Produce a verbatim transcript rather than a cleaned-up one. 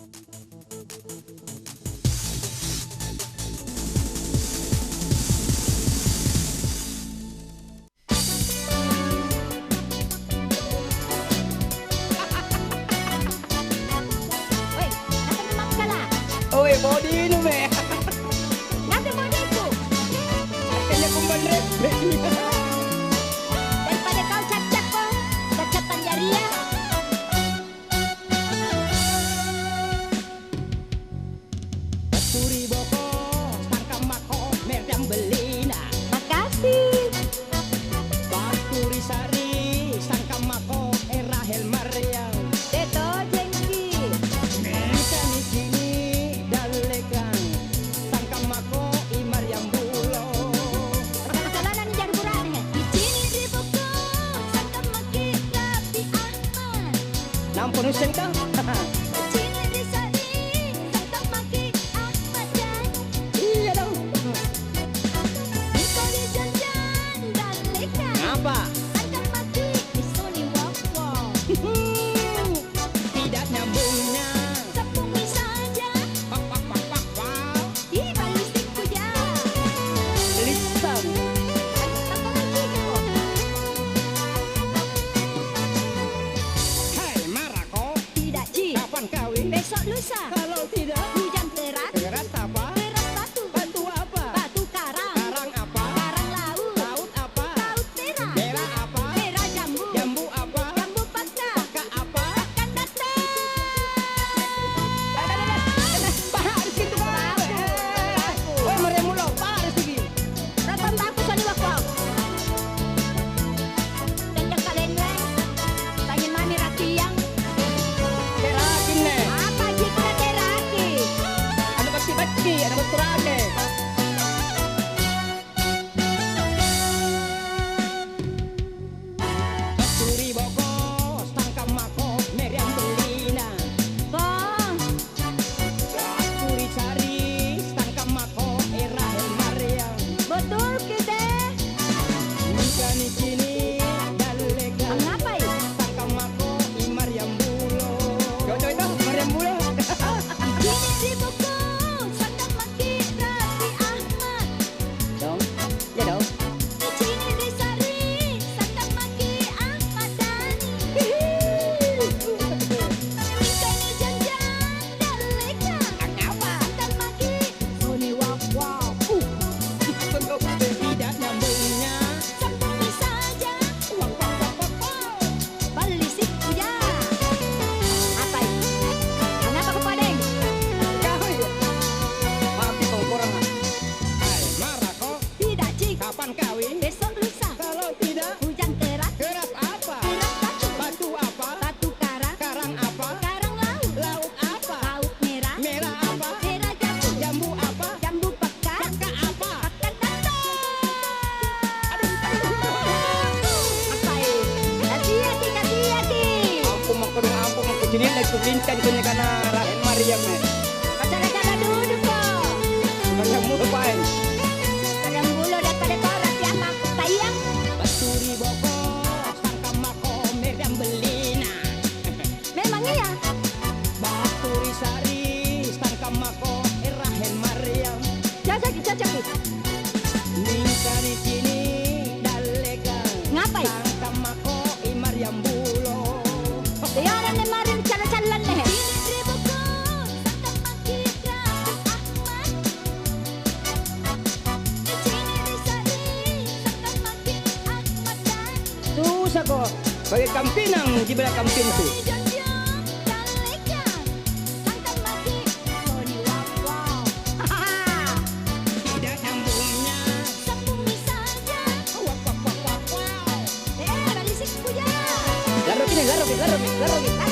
Oi, nakke makkala. Oi, bodi inung, eh. Nakke bodiku. Akhirnya kumbang, Rek. Daripada kau caccakko, cacca tanjaria. Battu ri boko, sangkammako, Meriam bellina. Makasih. Battu ri sa'ri, sangkammako, eh, Rahel Mariam. Tetojengki. Mingka nicini' dallekang, sangkammako, i Mariam Bulo. Salana nijar bura'ne. Nicini' ri boko, sangkammaki Raffi Ahmad. Nampa nuisseng tau? Cini' ri sa'ri, sangkammaki Ahmad Dhani. Iya dong. Iko ri janjang dallekang. Apa? Sangkammaki Sony Wokwo. Tidak nyambungnya. Sambungi saja. Pak, pak, pak, pak, pak. Ih, ballistikku ja. Lissang. Hai, marako. Tidak, Ci. Kapan kawing? Besok lusa. Kalau tidak? Hujan teras. Teras apa? Teras batu. Batu apa? Batu karang. Karang apa? Karang laut. Laut apa? Laut merah. Merah apa? Merah jambu. Jambu apa? Jambu pakka. Pakka apa? Pakka datang. Baha' ri situ, Pak. Woi, Mariam Bulo, baha' ri sigi. Datang baku sani wakko. Tenja kalenna. Tanya mami ratiang. Terakinne. Apa cita teraki? Anu bacci-bacci, anu batturake. Battu ri boko, sangkammako, Meriam bellina. Kong. Battu ri sa'ri, sangkammako, eh, Rahel Mariam. Betul, Kite. Mingka nicini' dallekang. Angngapai? Sangkammako, i Mariam Bulo. Cocok itu, Mariam Bulo. Nicini' ri boko, sangkammaki Raffi Ahmad. Dong. Iya dong. Nicini' ri sa'ri, sangkammaki Ahmad Dhani. Hihi. Mingka nijanjang dallekang. Angngapa? Sangkammaki Sony Wokwo. Uh. Tidak nyambungnya. Sambungi saja. Wak, wak, wak, wak, wak. Ballisikku ja. Apai? Angngapa kupadeng? Kau iya? Mati kau korang, ah. Hai, marako. Tidak, Cik. Kapan kawin? Besok lusa. Kalau tidak? Hujan teras. Teras apa? Teras batu. Batu apa? Batu karang. Karang apa? Karang laut. Laut apa? Laut merah. Merah apa? Merah jambu. Jambu apa? Jambu pakka. Pakka apa? Pakka datang. Aduh, aduh. Apai? Kasiaki, kasiaki. Ampung mako dong, ampung mako. Cini'na tu lintang tu nyakana Rahel Mariam, eh. Kacara-cara duduk ko. Mariam Bulo paeng. Mariam Bulo daripada kau Raffi Ahmad. Sayang. Battu ri boko, sangkammako, Meriam bellina. Memang iya. Battu ri sa'ri, sangkammako, eh, Rahel Mariam. Cocokki, cocokki. Mingka nicini' dallekang. Ngapai? Sangkammako, i Mariam Bulo. Iya, anne mari calla-callanne. Susah ko, bagai kampinang di belakang pintu. Tidak nyambungnya. Larroki, larroki, larroki, larroki.